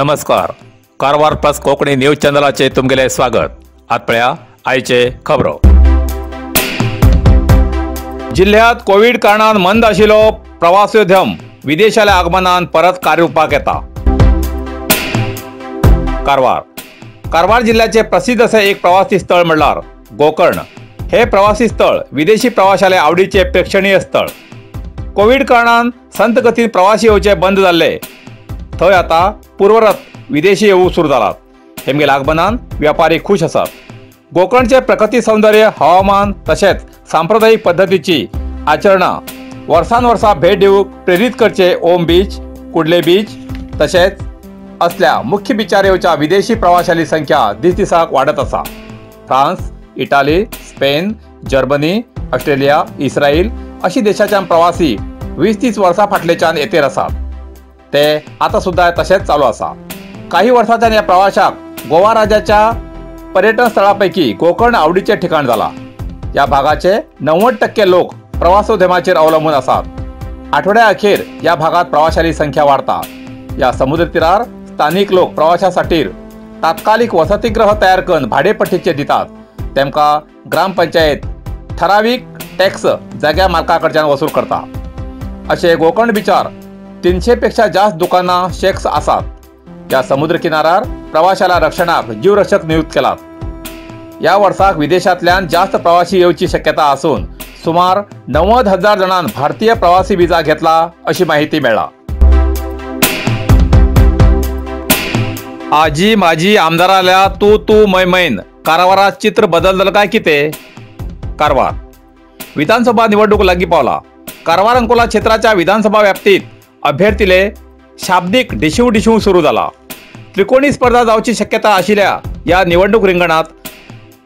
नमस्कार, Karwar plus Konkani news चॅनलाचे तुमगेले स्वागत. आत पळया आयचे खबरो. जिल्ह्यात कोविड कारणान मंद आशिल्लो प्रवासोद्यम विदेशाल्या आगमनान परत कार्यरूपाक येता. कारवार कारवार जिल्ह्याचे प्रसिद्ध असे एक प्रवासी स्थळ म्हणल्यार गोकर्ण. हे प्रवासी स्थळ विदेशी प्रवाशाले आवडीचे प्रेक्षणीय स्थळ. कोविड कारणान संत गतीन प्रवासी येवचे बंद जाल्ले थंय आता पूर्वरत विदेशी येवू सुरू जालात. हेमगेल्या आगमनान व्यापारी खुश आसात. गोकर्णचे प्रकृती सौंदर्य, हवामान तशेंच सांप्रदायिक पद्दतीची आचरणां वर्सान वर्सा भेट दिवंक प्रेरीत करचे ओम बीच, कुडले बीच तशेंच असल्या मुख्य बिचार येवच्या विदेशी प्रवाशांची संख्या दीस दिसाक वाडत आसा. France, Italy, Spain, Germany, Australia, Israel अशी देशाच्यान प्रवासी 20-30 वर्सां फाटलेच्यान येतेर आसात. ते आतां सुद्दां तशेंच चालू आसा. काही वर्सांच्यान ह्या प्रवाशाक गोवा राज्याच्या पर्यटन स्थळा पैकी गोकर्ण आवडीचे ठिकाण जाला. ह्या भागाचे 90% लोक प्रवासोद्यमाचेर अवलंबून आसात. आठवड्या अखेर ह्या भागात प्रवाशांची संख्या वाढता. या समुद्र तीरार स्थानिक लोक प्रवाशासाठी तात्कालिक वसतिगृह तयार करून भाडेपट्टीचे दितात. तेमकां ग्रामपंचायत ठरावीक टॅक्स जाग्या मालका कडच्यान वसूल करता. अशे गोकर्ण बिचार 300 पेक्षा जास्त दुकानां शेक्स आसात. या समुद्र किनारार प्रवाशाला रक्षणाक जीवरक्षक नियुक्त केलात. या वर्साक विदेशांतल्यान जास्त प्रवासी येवची शक्यता आसून सुमार 90,000 जाणांन भारतीय प्रवासी विजा घेतला अशी माहिती मेळ्ळा. आजी माजी आमदाराल्या तू तू मै मैन कारवारात चित्र बदललं काय किते? कारवार विधानसभा निवडणूक लागीं पावला. कारवार अंकोला क्षेत्राच्या विधानसभा व्याप्तीत अभ्यर्थीले शाब्दिक ढिशू ढिशू सुरू जाला. त्रिकोणी स्पर्धा जावची शक्यता आशिल्ल्या या निवडणूक रिंगणात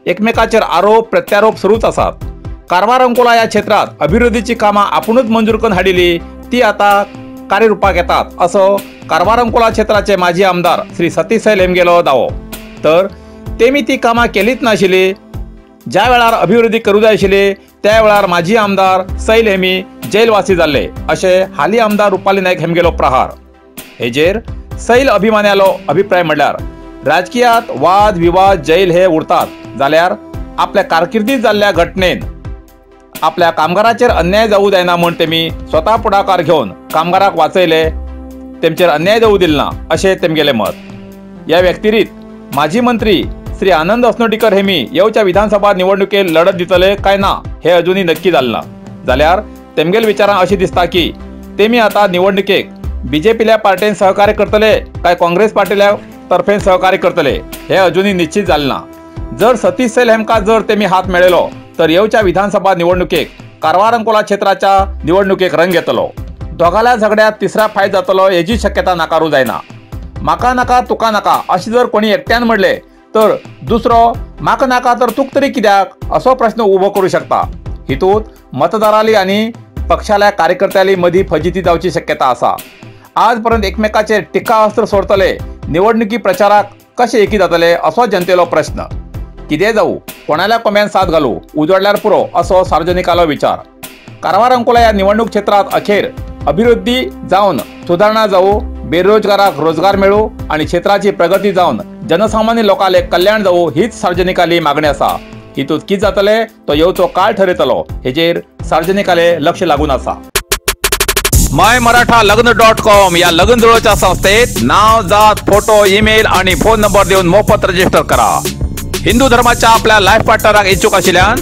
एकमेकाचेर आरोप प्रत्यारोप सुरूच आसात. कारवार अंकोला या क्षेत्रात अभिवृद्धीची कामां आपुणूच मंजूर करून हाडिल्ली ती आता कार्यरूपाक येतात असो कारवार अंकोला क्षेत्राचे माजी आमदार श्री सतीश सैल हेमगेलो दावो. तर तेमी ती कामां केलीच नाशिल्ली. ज्या वेळार अभिवृद्धी करूं जाय आशिल्ली त्या वेळार माजी आमदार सैल हेमी जैलवासी जाल्ले अशें हाली आमदार रुपाली नायक हेमगेलो प्रहार. हेजेर सैल अभिमान्यालो अभिप्राय म्हणल्यार राजकीयात वाद विवाद जैल हे उरतात जाल्यार आपल्या कारकिर्दीत जाल्ल्या घटनेन आपल्या कामगाराचेर अन्याय जावू जायना म्हूण तेमी स्वता फुडाकार घेवन कामगाराक वाचयले, तेमचेर अन्याय जावू दिल ना अशें तेमगेलें मत. ह्या व्यक्तिरिक्त माजी मंत्री श्री आनंद अस्नोटीकर हेमी येवच्या विधानसभा निवडणुकेत लढत दितले काय ना हे अजूनही नक्की जालें ना. जाल्यार तेमगेल विचारां अशी दिसता की तेमी आतां निवडणुकेक बीजेपील्या पार्टेन सहकार्य करतले काय काँग्रेस पार्टील्या तर्फेन सहकार्य करतले हे अजूनही निश्चित जालें ना. जर सतीश सैल हेमकां जर तेमी हात मेळयलो तर येवच्या विधानसभा निवडणुकेक कारवार अंकोला क्षेत्राच्या निवडणुकेक रंग येतलो. दोगाल्या झगड्यात तिसरा फायद जातलो हेजी शक्यता नाकारू जायना. म्हाका नाका तुका नाका अशें जर कोणी एकट्यान म्हणलें तर दुसरो म्हाका नाका तर तुक तरी कित्याक असो प्रश्न उबो करूं शकता. हितूंत मतदाराली आनी पक्षाल्या कार्यकर्त्याली मदीं फजिती जावची शक्यता आसा. आजपर्यंत एकमेकाचेर टिका अस्त्र सोडतले निवडणुकी प्रचाराक कशे एकी जातले असो जनतेलो प्रश्न. कितें जावू कोणाल्या कोम्यान साथ घालू उजवाडल्यार पुरो असो सार्वजनिकालो विचार. कारवार अंकोला ह्या निवडणूक क्षेत्रात अखेर अभिवृद्धी जावन सुदारणा जावू, बेरोजगाराक रोजगार मेळू आनी क्षेत्राची प्रगती जावन जनसामान्य लोकांले कल्याण जावू हीच सार्वजनिकाली मागणी आसा. हितूंत कितें जातले तो येवचो काळ ठरयतलो हेजेर सार्वजनिकाले लक्ष लागून आसा. माय मराठा लग्न .com या लग्न जुळोच्या संस्थेत नाव, जात, फोटो, ईमेल आणि फोन नंबर देऊन मोफत रजिस्टर करा. हिंदू धर्माच्या आपल्या लायफ पार्टनराक इच्छुक आशिल्ल्यान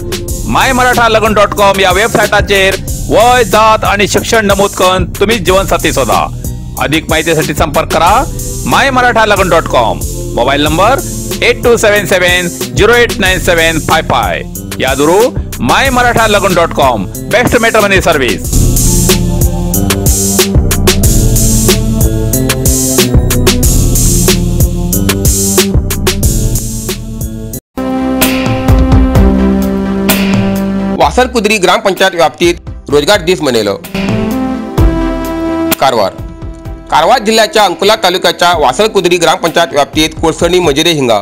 माय मराठा लग्न .com या वेबसायटाचेर वय, जात आणि शिक्षण नमूद करून तुम्ही जीवनसाथी शोधा. अधिक माहितीसाठी संपर्क करा my Maratha Lagna .com. Mobile number 8277 0897 55. याद उरू my Maratha Lagna .com best matrimony service. Vasarkudri gram panchayat व्याप्तीत रोजगार दीस मनयलो. कारवार कारवार जिल्ह्याच्या अंकोला तालुक्याच्या वासरकुद्री ग्रामपंचायत व्याप्तीत कोळसणी मजेरे हिंगा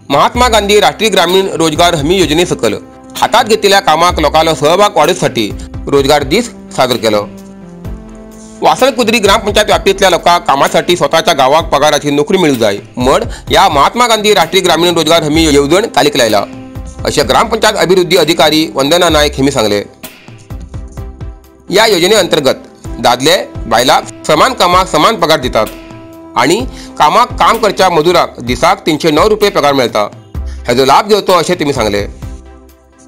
महात्मा गांधी राष्ट्रीय ग्रामीण रोजगार हमी योजने सकल हातात घेतलेल्या कामाक लोकांलो सहभाग वाडोवसाठी रोजगार दीस साजरो केलो. वासळकुद्री ग्रामपंचायत व्याप्तीतल्या लोकांक कामासाठी स्वतःच्या गावाक पगाराची नोकरी मिळू जाय म्हण या महात्मा गांधी राष्ट्रीय ग्रामीण रोजगार हमी येवजण चालीक लायला अशें ग्रामपंचायत अभिवृद्धी अधिकारी वंदना नायक हेमी सांगले। या योजने अंतर्गत दादले बायलांक समान कामाक समान पगार दितात आणि कामाक काम करच्या मजुराक दिसाक 309 रुपये पगार मेळटा, हाजो लाभ घेवचो अशें तेमी सांगले।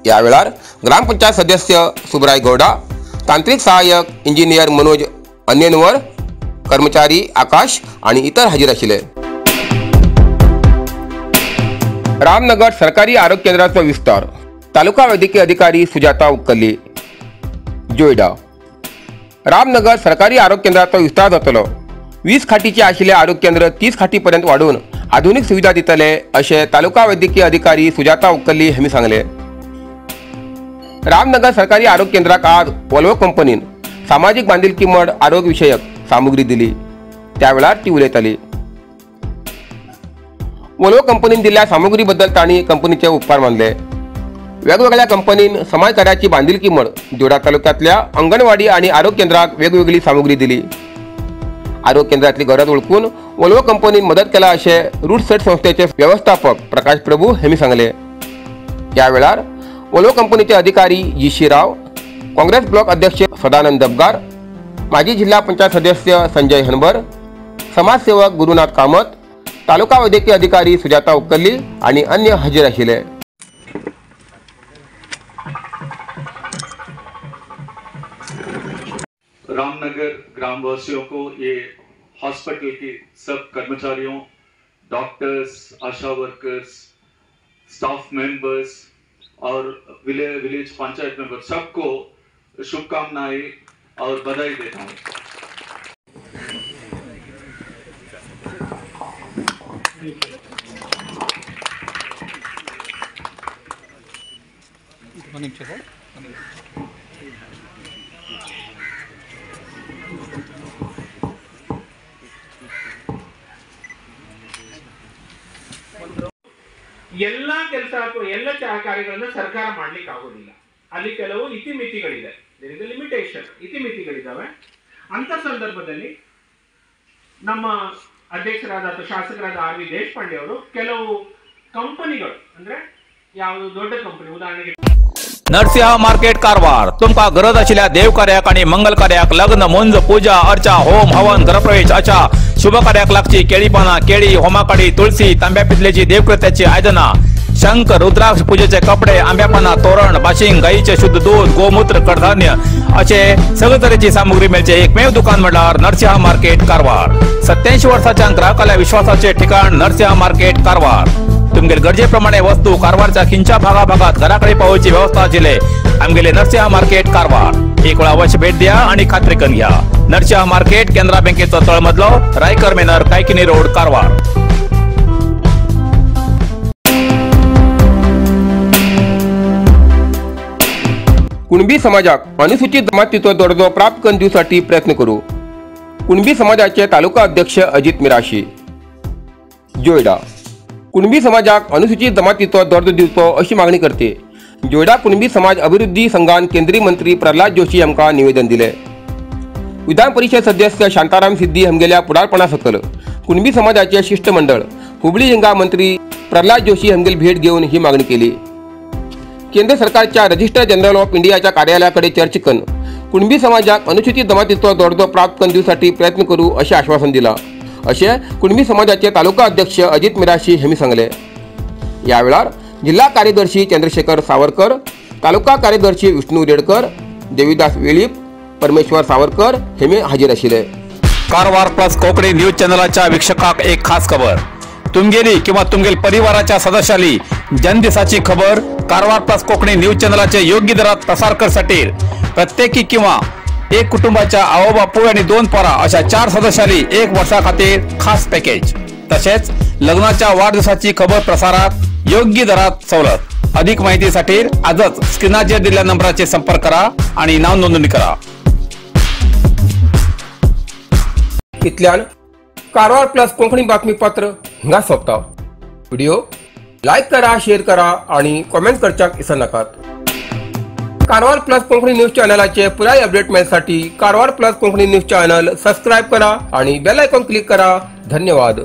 या वेळार ग्रामपंचायत सदस्य सुब्राय गौडा, तांत्रिक सहाय्यक इंजिनियर मनोज अन्यनवर, कर्मचारी आकाश आणि इतर हाजीर आशिल्ले। रामनगर सरकारी आरोग्य केंद्राचो विस्तार तालुका वैद्यकीय अधिकारी सुजाता उक्कली। जोयडा रामनगर सरकारी आरोग्य केंद्राचो विस्तार जातलो। 20 खाटीचे आशिल्ले आरोग्य केंद्र 30 खाटी पर्यंत वाडोवन आधुनिक सुविधा दितले अशें तालुका वैद्यकीय अधिकारी सुजाता उक्कली हांणी सांगले। रामनगर सरकारी आरोग्य केंद्राक आज वॉल्वो कंपनीन सामाजिक बांदिलकी म्हण आरोग्य विशयक सामुग्री दिली, त्या वेळार ती उलयताली। वॉल्वो कंपनीन दिल्ल्या सामुग्री बद्दल तांणी कंपनीचे उपकार मानले। वेगवेगळ्या कंपनीन समाज कार्याची बांदिलकी म्हण जोडा तालुक्यांतल्या अंगणवाडी आनी आरोग्य केंद्राक वेगवेगळी सामुग्री दिली। आरोग्य केंद्रातली गरज वळखून वॉल्वो कंपनीन मदत केला अशें रूट सेट संस्थेचे व्यवस्थापक प्रकाश प्रभू हेमी सांगले। ह्या वेळार वॉल्वो कंपनीचे अधिकारी जी सी राव, काँग्रेस ब्लॉक अध्यक्ष सदानंद दबगार, माजी जिल्हा पंचायत सदस्य संजय हनबर, समाजसेवक गुरुनाथ कामत, तालुका वैद्यकीय अधिकारी सुजाता उक्कली आणि अन्य हजर आशिल्ले। रामनगर ग्रामवासियों को ये हॉस्पिटल के सब कर्मचारियों, डॉक्टर्स, आशा वर्कर्स, स्टाफ मेंबर्स और विलेज पंचायत मेंबर सबको शुभकामनाएं और बधाई देता हूँ। ಎಲ್ಲ ಕೆಲಸ ಅಥವಾ ಎಲ್ಲ ಕಾರ್ಯಗಳನ್ನು ಸರ್ಕಾರ ಮಾಡ್ಲಿಕ್ಕೆ ಆಗೋದಿಲ್ಲ. ಅಲ್ಲಿ ಕೆಲವು ಇತಿಮಿತಿಗಳಿದೆ, there is a limitation, ಇತಿಮಿತಿಗಳಿದ್ದಾವೆ. ಅಂತ ಸಂದರ್ಭದಲ್ಲಿ ನಮ್ಮ ಅಧ್ಯಕ್ಷರಾದ ಅಥವಾ ಶಾಸಕರಾದ ಆರ್ ವಿ ದೇಶಪಾಂಡೆ ಅವರು ಕೆಲವು ಕಂಪನಿಗಳು, ಅಂದ್ರೆ ಯಾವುದು ದೊಡ್ಡ ಕಂಪನಿ, ಉದಾಹರಣೆಗೆ नरसिंह मार्केट कारवार तुमकां गरज आशिल्ल्या देव कार्याक आनी मंगल कार्याक लग्न, मुंज, पूजा अर्चा, होम हवन, गृहप्रवेश अशा शुभ कार्याक लागची केळी पानां, केळी, होमाकाडी, तुळसी, तांब्या पितलेची देवकृत्याची आयदनां, शंख, रुद्राक्ष, पूजेचे कपडे, आंब्या पानां, तोरण, बाशिंग, गायीचे शुद्ध दूध, गोमूत्र, कडधान्य असे सगळे तरेची सामुग्री मेळचे एकमेव दुकान म्हळ्यार नरसिंह मार्केट कारवार। 87 वर्साच्या ग्राहकाल्या विश्वासाचे ठिकाण नरसिंह मार्केट कारवार। तुमगेले गरजेप्रमाणे वस्तू कारवारच्या खिंच्या भागाभागात घराकडे पावोवची व्यवस्था आशिल्ले आमगेले नरसिंह मार्केट कारवार। एक वेळा अवश्य भेट द्या आणि खात्री करून घ्या। नरसिंह मार्केट, केनरा बँकेचो तळमजलो, रायकर मेनर, कायकिनी रोड, कारवार। कुणबी समाजाक अनुसूचित जमातीचो दर्जो प्राप्त करून दिवसाठी प्रयत्न करू। कुणबी समाजाचे तालुका अध्यक्ष अजित मिराशी। जोयडा कुणबी समाजाक अनुसूचित जमातीचो दर्जो दिवचो अशी मागणी करते जोयडा कुणबी समाज अभिवृद्धी संघान केंद्रीय मंत्री प्रल्हाद जोशी हांकां निवेदन दिले। विधान परिषद सदस्य शांताराम सिद्धी हांगेल्या फुडारपणा सकल कुणबी समाजाचे शिष्टमंडळ हुबळी हिंगा मंत्री प्रल्हाद जोशी हांगेली भेट घेवन ही मागणी केली। केंद्र सरकारच्या रजिस्टर जनरल ऑफ इंडियाच्या कार्यालयाकडे चर्चा करून कुणबी समाजाक अनुसूचित जमातीचो दर्जो प्राप्त करून दिवसाठी प्रयत्न करू अशें आश्वासन दिलां अशें कुणबी समाजाचे तालुका अध्यक्ष अजित मिराशी हेमी सांगले। या वेळार जिल्हा कार्यदर्शी चंद्रशेखर सावरकर, तालुका कार्यदर्शी विष्णू रेडकर, देवीदास वेळीप, परमेश्वर सावरकर हेमी हाजीर आशिल्ले। कारवार प्लस कोंकणी न्यूज चॅनलाच्या वीक्षकाक एक खास खबर। तुमगेली किंवा तुमगेल परिवाराच्या सदस्याली जन्मदिसाची खबर कारवार प्लस कोंकणी न्यूज चॅनलाचे योग्य दरात प्रसार करसाठी प्रत्येकी किंवा एक कुटुंबाच्या आवो बापूय आणि 2 पोरा अशा 4 सदस्याली 1 वर्षा खातीर खास पॅकेज। तसेच लग्नाच्या वाढदिवसाची खबर प्रसारात योग्य दरात सवलत। अधिक माहितीसाठी आजच स्क्रीनाचेर दिलेल्या नंबराचे संपर्क करा आणि नाव नोंदणी करा। इतल्यान कारवार प्लस कोंकणी बातमीपत्र हांगा सोंपता। व्हिडिओ लायक करा, शेअर करा आणि कॉमेंट करच्याक विसरनाकात। कारवार प्लस कोंकणी न्यूज चॅनलाचे पुराय update मेळसाठी Karwar plus Konkani news channel subscribe करा आणि बेल आयकॉन क्लिक करा. धन्यवाद.